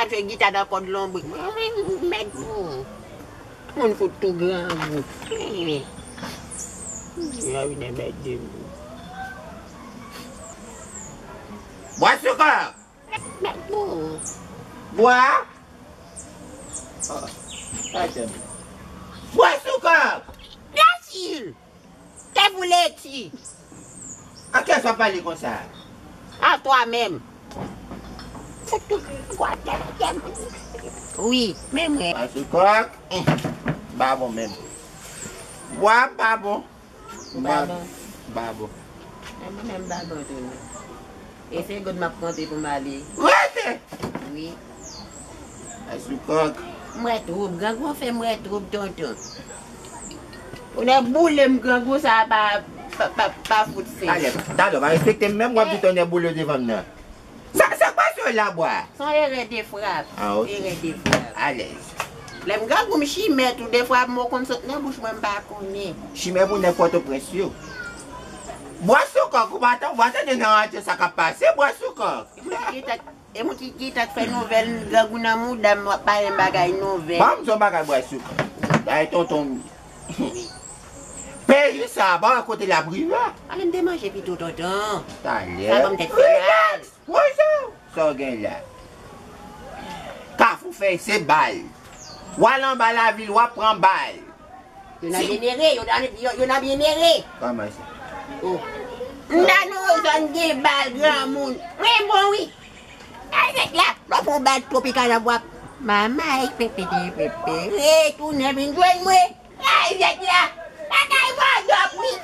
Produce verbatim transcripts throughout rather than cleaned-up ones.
chita ap jwe gita nan kòd lonbrik. Mwen, mwen, mèt pou ou. Moun fout tou grangou. Mwen vin mèt de mou. Bwa sou kòk! Mèt pou ou. Bwa! Ah, pa janm. Bwa sou kòk! Byensi! Te vouleti! A kiyès w ap pale konsa? A twa menm. Wi, men mwen. Bwa sou kòk. Babon menm. Bwa babon. Babon. Babon. Men mwen menm babon tou. E se goud m ap konte pou m ale. Rete! Wi. Bwa sou kòk. M wè twoub. Grangou fè m wè twoub, tonton. Ou nèk boule m, grangou sa pa, pa, pa, pa fout fè. Talè, talè, w pa respekte m menm, w ap di tonnè boule w devan m nan. Sa, sa k pase w la, bwa? Se yon erè de frap. Ah, ok. Erè de frap. Alèz. Lè m grangou m chimè tou, defwa mo konn sot nan bouch mwen, m pa konnen. Chimè pou nèg Pòtoprens yo. Bwa sou kòk, ou pa tan, ou pa tande nan radyo sa k ap pase, bwa sou kòk. E moun ki gentan, e moun ki gentan fè nouvèl, grangou nan mouda m, w ap pale m bagay nouvèl. Ban m di w yon bagay, bwa sou kòk. Ay, tonton. Peyi sa, ba wè kote l ap rive. Ale m te manje pito, tonton. Talè. Sa ban m tèt fè mal. Relax. Poze w. Sa w gen la? Kafou Fèy se bal. W al anba lavil, w ap pran bal. Yo nan byenere, yo nan, yo, yo nan byenere. Kòman sa? Oh. M nan nou zòn gen bal, granmoun. Mwen bon, wi. Ay, nèg la, lè w pran bal twopikal la, w ap mamay, pepe, pepe, retounen vin jwenn mwen. Ay, nèg la, bagay vòlò, wi.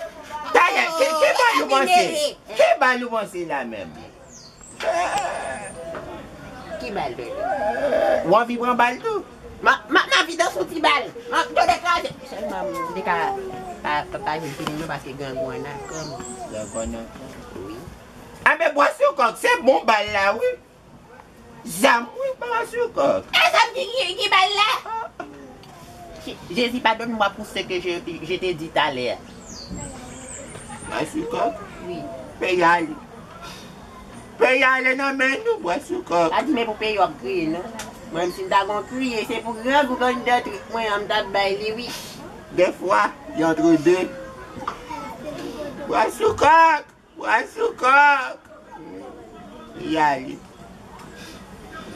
Talè, ki, ki bal ou panse? Ki bal ou panse la menm? Ki bal, bebe? W anvi pran bal tou? Ma, ma, ma anvi danse yon ti bal. Ma, to dekraze. Sèlman, m te ka pa, pa, pa jwenn fini non, paske grangou an nan kò m. Grangou an nan kò m. Wi. Anben, bwa sou kòk, se bon bal la, wi. Zam, wi, bwa sou kòk. E zam ki, ki, ki bal la? Jezi padone moi pour ce que je, je t'ai dit talè. Bwa sou kòk? Wi. Peyi a ale. Peyi a ale nan men nou, bwa sou kòk. Pa di men pou peyi w ap kriye, non. Mwen, si m ta gon kriye, se pou grangou anndan trip mwen an, m t ap bay li, wi. Defwa, li antre de. Bwa sou kòk! Bwa sou kòk! Li ale.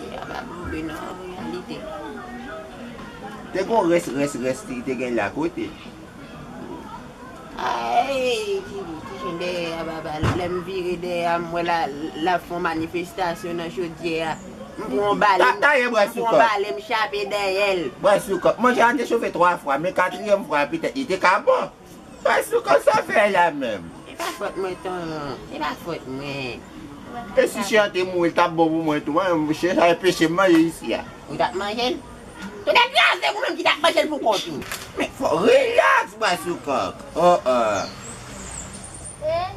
Li a pa boule nan reyalite. Te gon rès, rès, rès li te gen la kote. Ay, ti, ti chen dèyè a, baba. Lè m vire dèyè a, m wè la, l ap fè yon manifestasyon nan chodyè a. M pran yon bale, m pran yon bale, m chape dèyè l. Bwa sou kòk. Manje a te chofe twa fwa, men katriyèm fwa a, petèt, li te ka bon. Bwa sou kòk, sa w fè la menm? E pa fòt mwen, tonton. E pa fòt mwen. E si chen an te mouri, l t ap bon pou mwen tou, en, chen sa e peche m manje isi a. Ou t ap manje l? Tonton kraze, ou menm ki t ap manje l pou kont ou. Men fò, rilaks, bwa sou kòk. Oh, oh.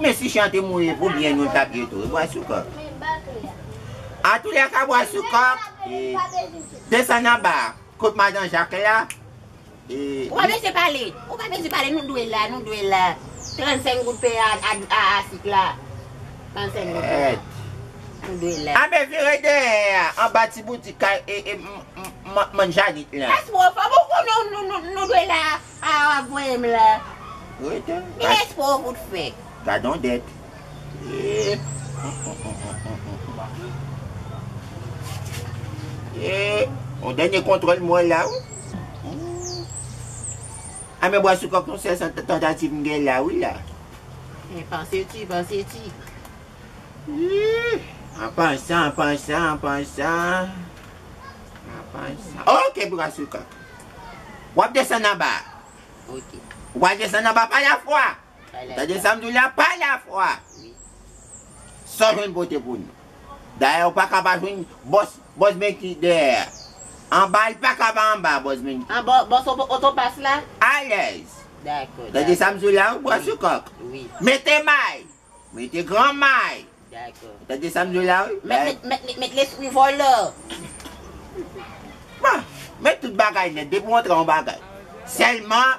Men si chen an te mouri, pou byen nou l t ap ye tou, bwa sou kòk. Antoulèka, bwa sou kòk. E, desann anba, kot madan Jak la. E, ou pa bezwen pale. Ou pa bezwen pale. Nou dwe la, nou dwe la. Trannsenk goud peye a, a, a, a sik la. Trannsenk goud peye a. Nou dwe la. Anben vire dèyè a, anba ti boutik kay, e, e, m, m, m, mann Janit la. Èske w fò? Bon, bon, nou, nou, nou, nou dwe la. A, w ap voye m la. Rete. Gen espwa w fout fè. Gad on dèt. Eh. Eh, yon dènye kontwòl mwen la, wi. A, men bwa sou kòk, yon sèl tantativ m gen la, wi, la. Eh, panse ti, panse ti. Ih, an pansan, an pansan, an pansan. An pansan. Ok, bwa sou kòk. W ap desann anba. Ok. Ou pral desann anba pa lafwa. Ou tande sa m di w la, pa lafwa. Wi. Sa w jwenn pote pou nou. Dayè, ou pa ka pa jwenn bòs, bòs men ki dèyè. Anba, li pa ka pa anba, bòs men. An bò, bòs oto-, otopas la? Alèz. Dakò, dakò. Tande sa m di w la, wi, bwa sou kòk. Wi. Mete may. Mete gran may. Dakò. Tande sa m di w la, wi? Mèt, mèt, mèt, mèt lespri vòlò. Bon, mèt tout bagay nèt, depi w antre yon bagay. Sèlman,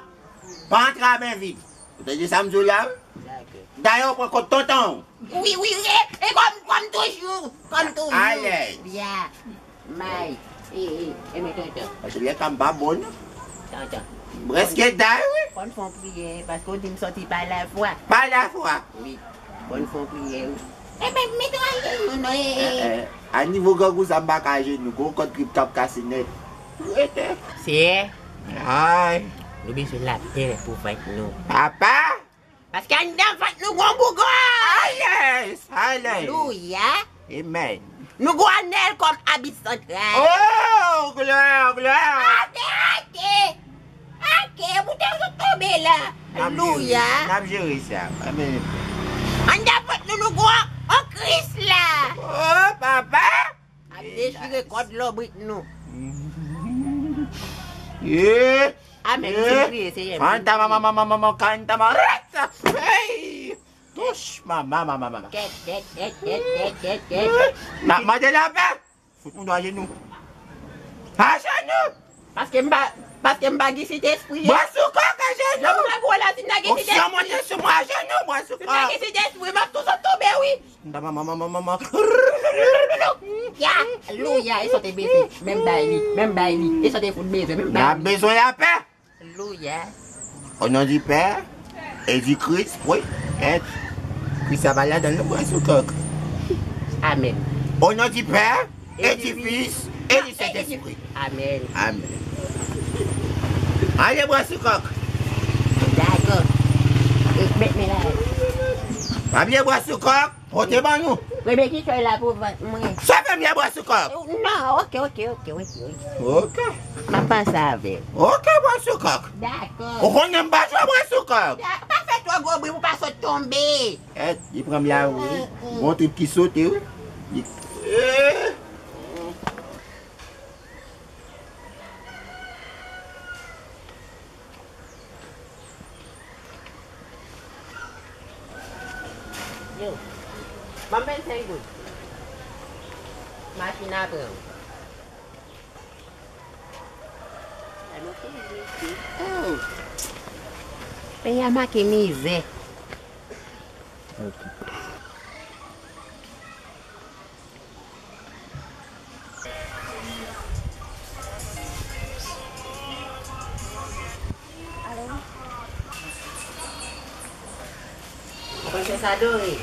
pa antre a men vid. Ou tande sa m di w la, wi? Dakò. Dayè, w pran kont tonton w. Wi, wi, e, e kòm, kòm toujou, kòm toujou. Alèz. Byen. May. E, e, e, men tonton. Paske lè pa m pa bon, non. Tonton. Prèske day, wi. Fò n fè yon priyè, paske w di m sòti pa lafwa. Pa lafwa. Wi. Fò n fè yon priyè, wi. Enben, mete w ajenou, non, e, e. Eh, eh. A nivo grangou sa, m pa ka ajenou. Gon kòd trip k ap kase nèt. Rete. Seyè. Ay. Nou bezwen lapè pou fèt nou. Papa. Paske anndan vant nou gon bougò! Alèz! Alèz! Alelouya! Amen! Nou gon Anèl kòm abit santral. Oh! Glwa! Glwa! Ake! Ake! Ake! Poutèt zòt tonbe la! Alelouya! N ap jere sa. Amen. Anndan vant nou, nou gon an Kris la! Oh, papa! Ap dechire kòd lòbrik nou. Yeah. Amèn. Misye kriye, Seyè. Kanta mama, mama, mama, kanta mama. Hey! Touch mama, mama, mama. Kèt, kèt, kèt, kèt, kèt, kèt, kèt. N ap mande lapè. Fout moun ajenou. Ajenou! Paske m pa, paske m pa gen sit espri. Bwa sou kòk ajenou! Lè m ta gwo la, si m ta gen sit espri. Onksyon monte sou mwen ajenou, bwa sou kòk. Si m ta gen sit espri, m ap tou sot tonbe, wi. Manda mama, mama, mama. Ya, louya, e sote beze. Menm bay li, menm bay li. E sote fout beze, menm bay li. N ap bezwen lapè. Louya. Au nom du Père et du Christ, wi. Et Christ a pa ladan l, non, bwa sou kòk. Amen. Au nom du Père et du Fils et du Saint-Esprit. Amen. Amen. Ale bwa sou kòk. Dakò. E, men, men la. Pa bliye bwa sou kòk. Pote ban nou. Premye kichòy la pou vant mwen. Sa fè m ye bwa sou kòk. Non, ok, ok, ok, ok, ok. Ok. M ap panse avè w. Ok, bwa sou kòk. Dakò. Ou konnen m pa jwe bwa sou kòk. Da-, pa fè twò gwo bri pou pa sot tonbe. Kèt, li pran m la, wi. Mm, mm. Gon trip ki sote, wi. Li, eh. Yo, ban m vennsenk goud. Machin apre w. Oh. Peyi a make mizè. Ok. Alo? Ou panse sa dore?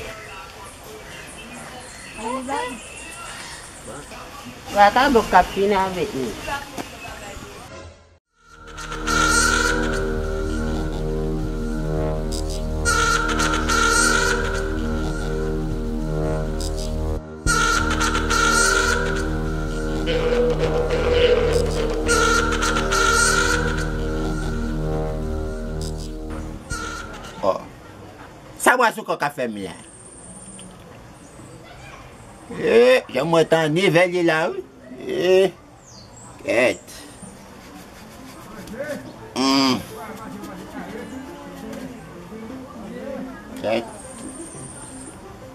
Bon. Vakabon k ap fini avèk nou. Oh. Sa bwa sou kòk ap fè m la? Eh, jan mwen tan nevè li la, wi. Eh. Kèt. Hmm. Kèt.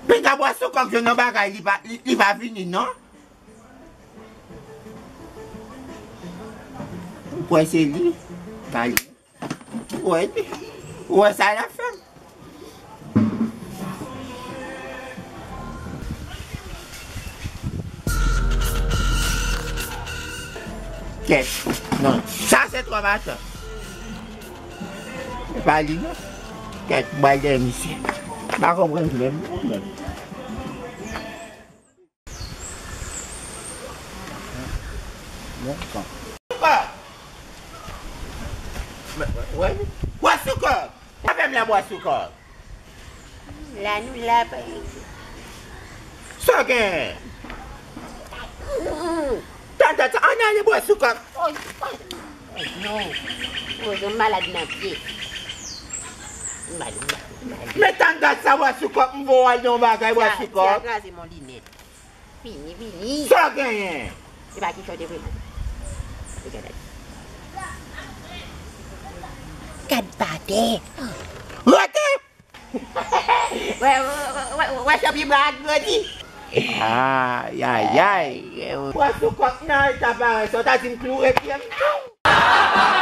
Pita bwa sou kòk jwenn yon bagay, li pa, li, li pa vini, non? Ou kwè se li? Pa li. Ou wè, ou wè sa l ap fè m? Kèt. Non, sa se twò matan. Se pa li, non. Kèt, m pral dèyè misye. M pa konprann menm, non, menm. Bwa sou kòk! Bwa sou kòk! Sa fè m la bwa sou kòk! La nou la, pa. Sa w gen? Tann, tann, tann, ann ale bwa sou kòk! Non. Poze w malad nan pye. M ba li, m ba li, m ba li. Men tann gad sa bwa sou kòk, m voye w al nan yon bagay bwa sou kòk. Kraze mon linèt. Vini, vini. Sa w genyen? Se pa kichòt e vre non. Gad atè. Rete! Wè, wè, wè, wè, wè, chanpye bra ak grandi. Ayayay. Bwa sou kòk nan eta parèy sa, w ta di m kloure pye m tou.